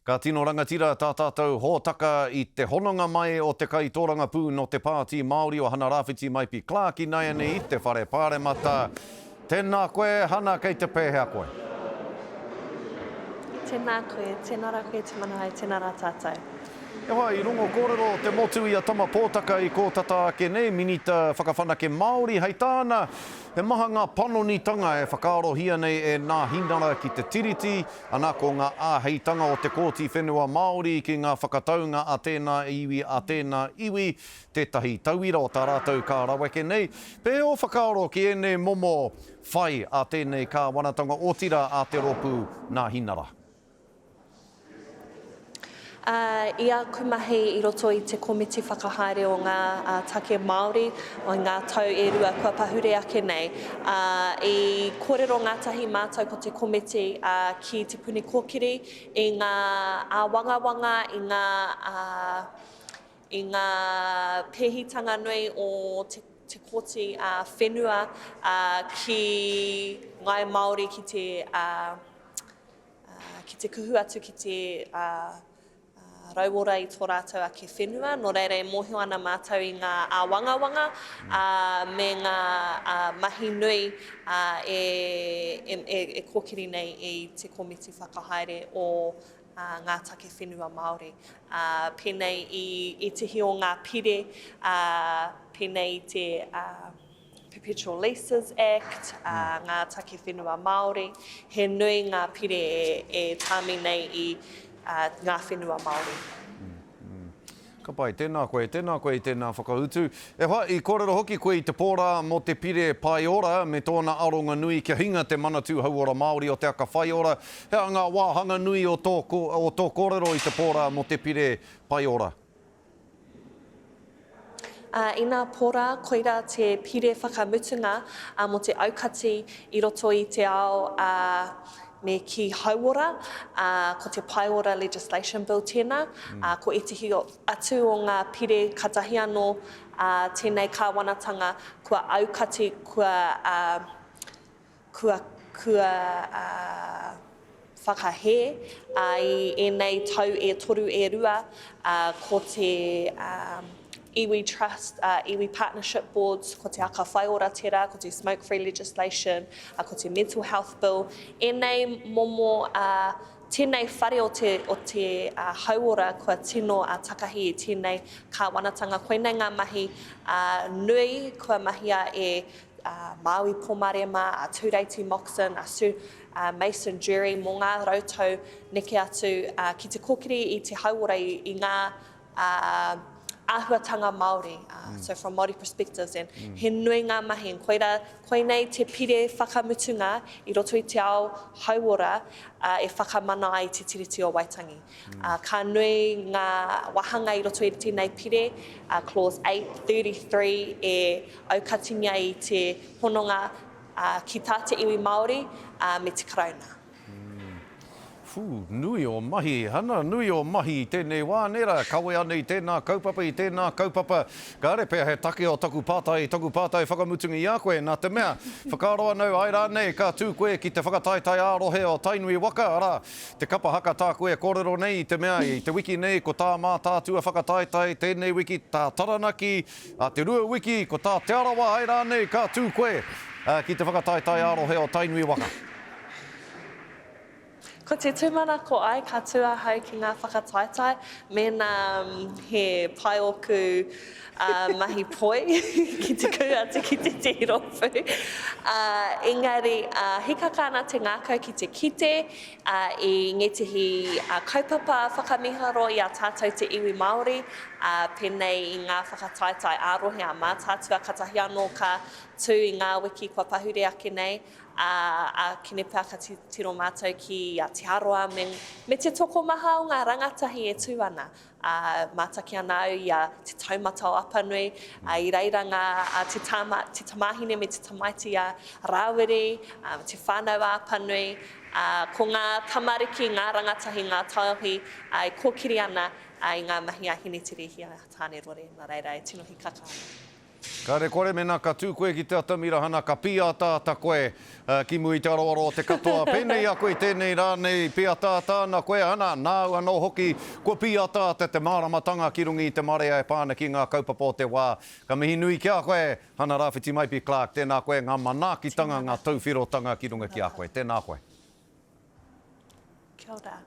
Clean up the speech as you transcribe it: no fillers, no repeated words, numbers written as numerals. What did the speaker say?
Ka tino rangatira tā tātou hōtaka i te hononga mai o te kaitōrangapū nō te Pāti Māori o Hana Rāwhiti Maipi Clark ināianei i te Whare Pāremata. Tēnā koe Hana, kei te pēhea koe? Tēnā koe, tēnā rā koe Te Manahau, tēnā rā tātou. E hoa, i rongo kōrero te motu i a Tama Pōtaka i kō tata ake nei, Minita Whakawhanake Māori, hei tāna, he maha ngā panonitanga e whakaarohia nei e Nāhinara ki te Tiriti, ana ko ngā āheitanga o te Kōti Whenua Māori ki ngā whakataunga a tēnā iwi, a tēnā iwi, tētahi tauira o tā rātou ka raweke nei. Pēhea ō whakaaro ki ēnei momo whai a tēnei kāwanatanga, otirā a te rōpū Nāhinara? Ā, i āku mahi i roto i te komiti whakahaere o ngā take Māori i ngā tau e rua kua pahure ake nei, ā, i kōrero ngātahi mātou ko te komiti ki Te Puni Kōkiri i ngā āwangawanga, i ngā, i ngā pēhitanga nui o te te Kōti Whenua ki Ngāi Māori ki te ki te kuhu atu ki te rauora i tō rātou ake whenua, nō reira e mōhio ana mātou i ngā āwangawanga me ngā mahi nui e kōkiri nei i te komiti whakahaere o ngā take whenua Māori. Pēnei i ētehi o ngā pire, pēnei i te Perpetual Leases Act, ngā take whenua Māori, he nui ngā pire e tāmi nei i ngā whenua Māori. Ka pai, tēnā koe, tēnā koe i tēnā whakautu. E hoa, i kōrero hoki koe i te pō rā mō te pire Paeora me tōna aronga nui kia hinga te Manatū Hauora Māori o Te Aka Whaiora. He aha ngā wāhanga nui o tō, o tō kōrero i te pō rā mō te pire Paeora? Ā, inā pō rā, koirā te pire whakamutunga mō te aukati i roto i te ao, ā, me kī hauora, ā, ko te Paeora Legislation Bill tēnā, ā, ko ētehi atu o ngā pire katahi anō, ā, tēnei kāwanatanga kua aukati, kua, ā, Kua, kua whakahē i ēnei tau e toru e rua, ko te Iwi Trust, Iwi Partnership Boards, ko te Aka Whaiora tērā, ko te Smoke Free Legislation, ko te Mental Health Bill, ēnei momo, tēnei whare o te, o te hauora kua tino takahi i tēnei kāwanatanga. Koinei ngā mahi nui kua mahia e a Māui Pomare mā, a Tūreiti Moxon, a Sue Mason Durie mō ngā rautau neke atu ki te kōkiri i te hauora i ngā āhuatanga Māori, so from Māori perspectives, and he nui ngā mahi, and koirā, koinei te pire whakamutunga i roto i te ao hauora e whakamana ai Te Tiriti o Waitangi. Ka nui ngā wāhanga i roto i tēnei pire, Clause 8, 33 e aukatingia i te hononga ki tā te iwi Māori me te Karauna. Whū, nui o mahi, hana, nui o mahi i tēnei wā, nē rā, kawe ana i tēnā kaupapa, i tēnā kaupapa. Kāre pea he take o taku pātai, taku pātai whakamutunga i a koe, nā te mea, whakaaro ana au, āe rānei, ka tū koe ki te whakataetae ā-rohe o Tainui waka, arā, Te kapa haka tāku e kōrero nei i te mea i te wiki nei ko tā Mātaatua whakataetae, tēnei wiki tā Taranaki, ā te rua wiki ko tā Te Arawa ae rānei ka tū koe ki te whakataetae ā-rohe o Tainui waka. Ko te tūmanako ai ka tū ahau ki ngā whakataetae mēnā he pai ōku mahi poi ki te kū atu ki te tī rōpū. Engari hikaka ana te ngākau ki te kite i ngētehi kaupapa whakamīharo i a tātou te iwi Māori, pēnei i ngā whakataetae ā-rohe a Mātaatua katahi anō ka tū i ngā wiki kua pahure ake nei, ā, kene pea ka tiro mātou ki a Te Arawa me, me te tokomaha o ngā rangatahi e tū ana. Ā, mātaki ana au i a Te Taumata o Apanui, ā, i reira ngā, ā, te tāma, te tamāhine me te tamaiti a Rāwiri, ā, Te Whānau a Apanui, ā, ko ngā tamariki, ngā rangatahi, ngā taiohi, ā, e kōkiri ana, ā, i ngā mahi a Hinetirihia, a Tānerore, nā reira e tino hikaka ana. Kāre kore mēnā ka tū koe ki te atamira hana ka pīataata koe ki mua i te aroaro o te katoa. Pēnei a koe tēnei rā nei pīataata ana koe ana, nāu anō hoki kua pīataata te māramatanga ki runga i te marea e pā ana ki ngā kaupapa o te wā. Ka mihi nui ki a koe, Hana Rāwhiti Maipi Clarke, tēnā koe, ngā manaakitanga, ngā tauwhirotanga ki runga ki a koe. Tēnā koe. Kia ora.